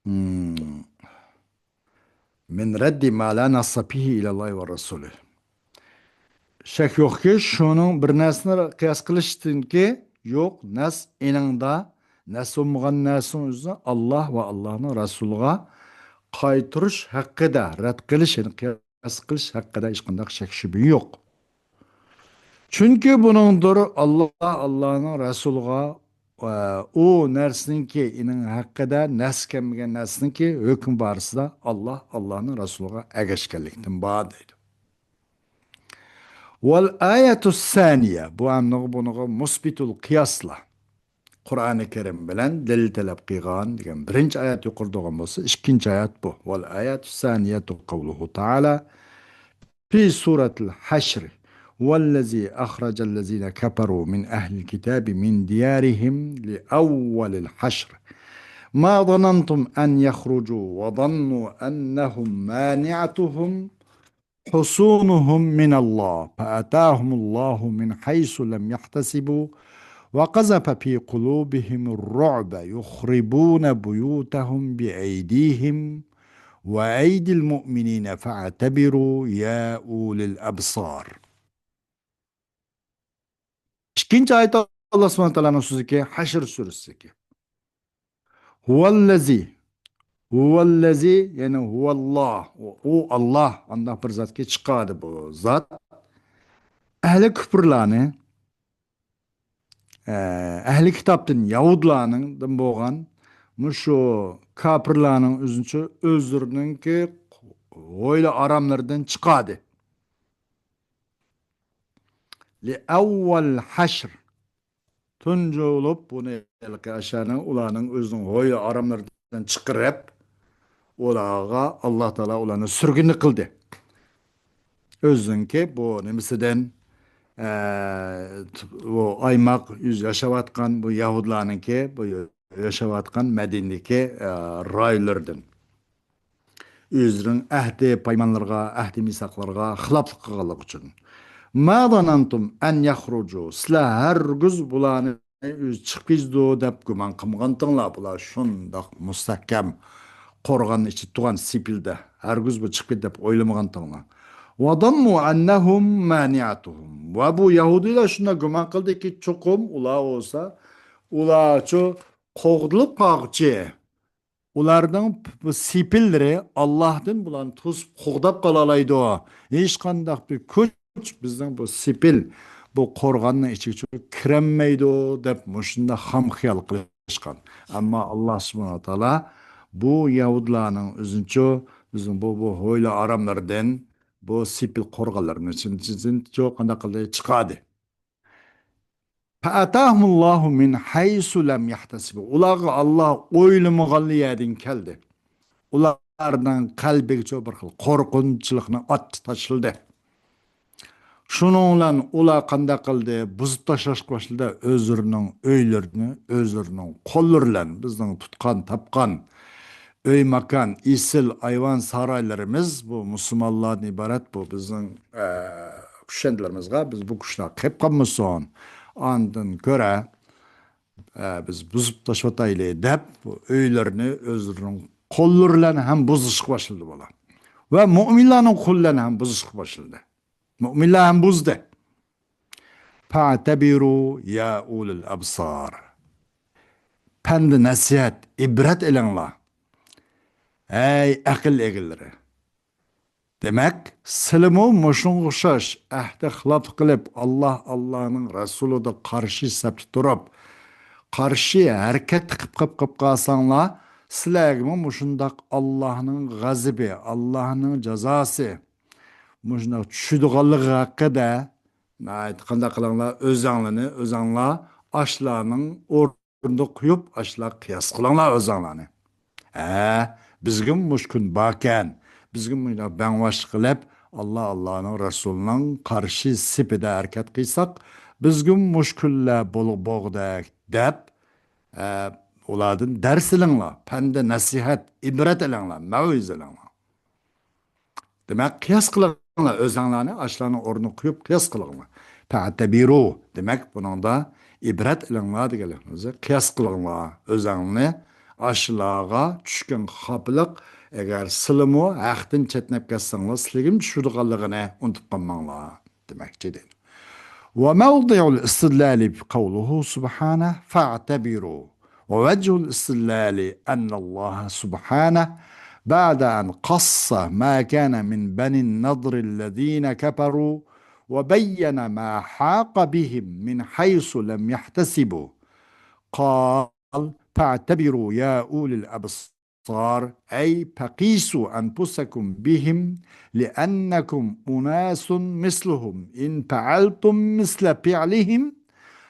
مم. من رد ما لا نص فيه إلى الله ورسوله. شەك يوقكى، شۇنىڭ بىر نەرسىنى قىياس قىلىشتىنكى يوق، نەس ئېنىڭدا، نەس بولمىغان نەرسىنىڭ ئۆزىنى ئاللا ۋە ئاللانىڭ رەسۇلىغا قايتۇرۇش ھەققىدە، رەت قىلىش، يەنى قىياس قىلىش ھەققىدە ھېچقانداق شەك شۈبھە يوق. چۈنكى بۇنىڭدۇر ئاللا، ئاللانىڭ رەسۇلىغا، ئە، ئۇ نەرسىنىڭكى، ئېنىڭ ھەققىدە نەس كەلمىگەن نەرسىنىڭكى ھۆكمى بارىسىدا ئاللا، ئاللانىڭ رەسۇلىغا ئەگەشكەنلىكتىن بار دەيدۇ. ۋەل ئايەتۇ سانىيە، بۇ ئەمنىغ بۇنىغا مۇسبىتۇل قىياسلا. قۇرئانى كەرىم بىلەن دەلىل تەلەپ قىلغان دېگەن بىرىنچى ئايەت يۇقىرىدا بولغان بولسا، ئىككىنچى ئايەت بۇ. ۋەل ئايەتۇ سانىيەتۇ قەۋلۇھۇ تائالا في سورة الحشر، هو الذي أخرج الذين كفروا من أهل الكتاب من ديارهم لأول الحشر، ما ظننتم أن يخرجوا وظنوا أنهم مانعتهم حصونهم من الله فأتاهم الله من حيث لم يحتسبوا وقذف في قلوبهم الرعب يخربون بيوتهم بأيديهم وأيدي المؤمنين فاعتبروا يا أولي الأبصار. ئىككىنچى ئايەت ئاللا سۇبھانەھۇ ۋە تائالانىڭ سۆزىكى، ھەشر سۈرىسىدىكى. ھۇۋەللەزى. ھۇۋەللەزى، يەنى ھۇۋەللا. ئۇ، ئۇ ئاللا، ئانداق بىر زاتكى چىقاردى بۇ زات. ئەھلى كۈپۈرلارنى، ئە، ئەھلى كىتابتىن، يەھۇدلارنىڭدىن بولغان مۇشۇ كاپىرلارنىڭ ئۆزىنىڭچۇ ئۆزلىرىنىڭكى ھويلا ئاراملىرىدىن چىقاردى. لِأَوَّلِ حَشْرٍ. تۇنجى بولۇپ بۇنى ھېلىقى ئاشۇلارنىڭ، ئۇلارنىڭ ئۆزىنىڭ ھويلا ئاراملىرىدىن چىقىرىپ، ئۇلارغا ئاللا تائالا ئۇلارنى سۈرگۈننى قىلدى. ئۆزىنىڭكى بۇ نېمىسىدىن، ئە، بۇ ئايماق يۈز ياشاۋاتقان بۇ يەھۇدلارنىڭكى، بۇ ياشاۋاتقان مەدىنىدىكى، ئە، رايونلىرىدىن. ئۆزلىرىنىڭ ئەھدى پايمانلىرىغا، ئەھدى مىساقلىرىغا خىلاپلىق قىلغانلىقى ئۈچۈن. مَا ظَنَنْتُمْ أَنْ يَخْرُجُوا. سىلەر ھەرگىز بۇلارنى ئۆزى چىقىپ كېتىدۇ دەپ گۇمان قىلمىغانتىڭلار. بۇلار شۇنداق مۇستەھكەم قورغاننىڭ ئىچىدە تۇرغان سېپىلدە. ھەرگىز بۇ چىقىپ كېتىدۇ دەپ ئويلىمىغانتىڭلار. وَظَنُّوا أَنَّهُمْ مَانِعَتُهُمْ. ۋە بۇ يەھۇدىيلار شۇنداق گۇمان قىلدىكى، چوقۇم ئۇلار بولسا، ئۇلارچۇ قوغدىلىپ قالغۇچى. ئۇلارنىڭ بۇ سېپىللىرى ئاللاھتىن بۇلارنى توسۇپ قوغداپ قالالايدۇ. ھېچقانداق بىر كۈچ بىزنىڭ بۇ سېپىل، بۇ قورغاننىڭ ئىچىگە كىرەلمەيدۇ دەپ مۇشۇنداق خام خىيال قىلىشقان. ئەمما ئاللا سۇبھانەھۇ ۋە تائالا بۇ يەھۇدلارنىڭ ئۆزىنىچۇ بىزنىڭ بۇ، بۇ ھويلا ئاراملىرىدىن بۇ سېپىل قورغانلىرىنى چىن-، چىن-، چىن-، قانداق قىلدى؟ چىقاردى. فَأَتَاهُمُ اللَّهُ مِنْ حَيْثُ لَمْ يَحْتَسِبُوا. ئۇلارغا ئاللا ئويلىمىغان يەردىن كەلدى. ئۇلارنىڭ قەلبىگىچۇ بىر خىل قورقۇنچلۇقنى ئاتتى تاشلىدى. شۇنىڭ بىلەن ئۇلار قانداق قىلدى؟ بۇزۇپ تاشلاشقا باشلىدى ئۆزلىرىنىڭ ئۆيلىرىنى، ئۆزلىرىنىڭ قوللىرى بىلەن. بىزنىڭ تۇتقان، تاپقان ئۆي ماكان، ئېسىل ئايۋان سارايلىرىمىز، بۇ مۇسۇلمانلاردىن ئىبارەت بۇ بىزنىڭ، ئە، كۈشەندىلىرىمىزغا بىز بۇ كۈچلەر قېلىپ قالمىسۇن. ئاندىن كۆرە، ئە، بىز بۇزۇپ تاشلىۋاتايلى دەپ، بۇ ئۆيلىرىنى ئۆزلىرىنىڭ قوللىرى بىلەن ھەم بۇزۇشقا باشلىدى بۇلار. ۋە مۆمىنلارنىڭ قولى بىلەن ھەم بۇزۇشقا باشلىدى. مۆمىنلەر ھەم بۇزدى. فَاعْتَبِرُوا يَا أُولِي الْأَبْصَارِ. پەند نەسىھەت، ئىبرەت ئېلىڭلار. ئەي ئەقىل ئىگىلىرى. دېمەك، سىلىمۇ مۇشۇنىڭغا ئوخشاش ئەھدى خىلاپلىق قىلىپ، ئاللا، ئاللانىڭ رەسۇلىدا قارشى سەپتە تۇرۇپ، قارشى ھەرىكەت قىلىپ، قىلىپ، قىلىپ قالساڭلار، سىلەرگىمۇ مۇشۇنداق ئاللانىڭ غەزىپى، ئاللانىڭ جازاسى مۇشۇنداق چۈشىدىغانلىقى ھەققىدە ناھايىتى قانداق قىلىڭلار، ئۆزەڭلارنى ئۆزەڭلار ئاشۇلارنىڭ ئورنىدا قويۇپ، ئاشۇلارغا قىياس قىلىڭلار ئۆزەڭلارنى. ھە، بىزگىمۇ مۇشۇ كۈن باركەن، بىزگىمۇ مۇشۇنداق بەڭۋاشلىق قىلىپ، ئاللا، ئاللانىڭ رەسۇلىنىڭ قارشى سېپىدە ھەرىكەت قىلساق، بىزگىمۇ مۇشۇ كۈنلەر بول-، بولغۇدەك دەپ، ئە، ئۇلاردىن دەرس ئېلىڭلار، پەندە نەسىھەت، ئىبرەت ئېلىڭلار، مەۋئىزە ئېلىڭلار. دېمەك، قىياس قىلىڭلار، ئۆزەڭلارنى ئاشۇلارنىڭ ئورنىغا قويۇپ قىياس قىلىڭلار. فەتەبىرۇ، دېمەك، بۇنىڭدا ئىبرەت ئېلىڭلار دېگەنلىك. قىياس قىلىڭلار، ئۆزەڭنى ئاشۇلارغا چۈشكەن خاپىلىق، ئەگەر سىلىمۇ ھەقتىن چەتنەپ كەتسەڭلار، سىلىگىمۇ چۈشىدىغانلىقىنى ئۇنتۇپ قالماڭلار دېمەكچى دەيدۇ. وموضع الاستدلال قوله سبحانه فاعتبروا. ووجه الاستدلال أن الله سبحانه بعد أن قص ما كان من بني النضر الذين كفروا وبين ما حاق بهم من حيث لم يحتسبوا، قال: فاعتبروا يا أولي الأبصار، أي فقيسوا أنفسكم بهم، لأنكم أناس مثلهم، إن فعلتم مثل فعلهم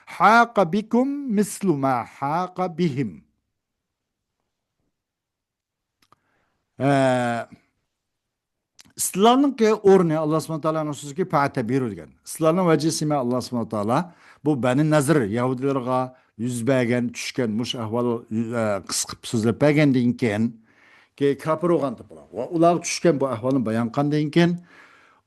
حاق بكم مثل ما حاق بهم. ئە، ئىستىدلالنىڭكى ئورنى، ئاللا سۇبھانەھۇ ۋە تائالانىڭ سۆزىگە فەتەبىرۇ دېگەن. ئىستىدلالنىڭ ۋەجىسى نېمە؟ ئاللا سۇبھانەھۇ ۋە تائالا بۇ بەنى نەزىر يەھۇدىيلارغا يۈز بەرگەن، چۈشكەن مۇشۇ ئەھۋال، ئە، قىسقا سۆزلەپ بەرگەندىن كېيىن، كە-، كاپىر بولغان بۇلار. ۋە ئۇلارغا چۈشكەن بۇ ئەھۋالنى بايان قىلغاندىن كېيىن،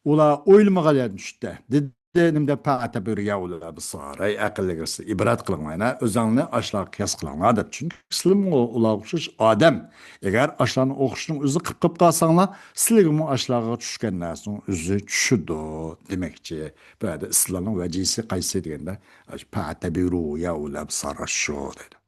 ئۇلار ئويلىمىغان يەردىن چۈشتى. دېدى، نېمە دەپ، فەتەبىرۇ يا ئۇلۇل ئەبسار، ئەي ئەقىل ئىگىسى، ئىبرەت قىلىڭلار، يەنى ئۆزەڭلارنى ئاشۇلارغا قىياس قىلىڭلار دەپ. چۈنكى سىلىمۇ ئۇلارغا ئوخشاش ئادەم. ئەگەر ئاشۇلارنى ئوخشىشىنىڭ ئۆزى قىپ قىپ قالساڭلار، سىلىگىمۇ ئاشۇلارغا چۈشكەن نەرسىنىڭ ئۆزى چۈشىدۇ دېمەكچى. بۇ يەردە ئىستىدلالنىڭ ۋەجىسى قايسى دېگەندە، فەتەبىرۇ يا ئۇلۇل ئەبسار شۇ دەيدۇ.